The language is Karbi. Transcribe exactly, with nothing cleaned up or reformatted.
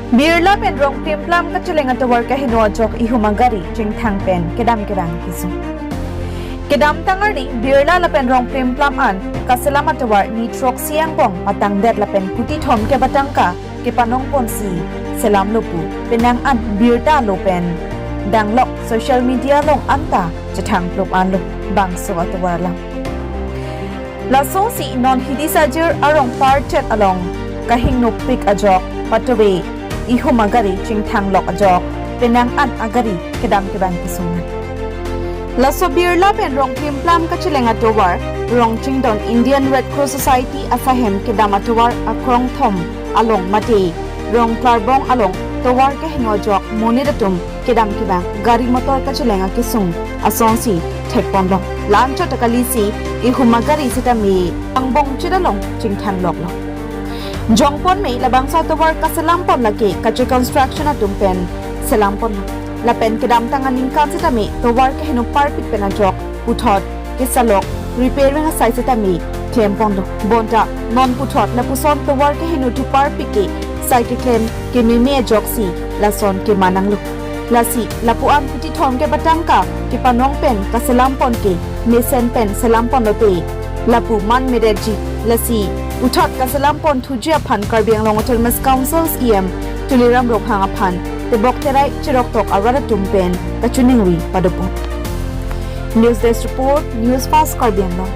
Birla pen Rongplimplam kacheleng atovar kaheno ajok ihum agari chingthang pen kedam kevang kesung. Kedamtang arni Birla lapen Rongplimplam an kaselam atovar ni throksi angbong patangdet lapen kuti thom ke batangka kepanong ponsi selamlo pu penang an birta lo pen danglok social media along anta chethang plup anlo bangso atovar alam. Lasonsi non Hidi Sajir arong parchet along kahingnopik ajok patove ihum agari chingthanglok ajok penang an agari kedam kevang kesung. Laso Birla pen Rongplimplam kacheleng atovar Rongchingdon Indian Red Cross Society asahem kedam atovar akrong thom along mate Rongklarbong along tovar kaheno ajok monit atum kedam kevang gari motor kacheleng akesung asonsi thekponlong. La-anchot ta kalisi ihum agari sitame angbong chedalong chingthangloklo. Jongpon me labangso atovar kaselam pon lake kache construction atum pen selam ponlo. Lapen kedamtang aningkan sitame tovar kaheno parpik pen ajok puthot kesalok repairing asai sitame klemponlo. Bonta non puthot lapuson tovar kaheno thu parpik ke sai keklem kememe ajoksi lason kemananglo. Lasi lapu an kuti thom ke batangka kepanong pen kaselam pon ke mesen pen selam ponlote lapu man medetji. Lasi puthot kaselam pon thuji aphan Karbi Anglong Autonomous Council C E M Tuliram Ronghang aphan tebok terai cheroktok arat atum pen kachiningri padopon. News Desk Report, News Fast Karbi Anglong.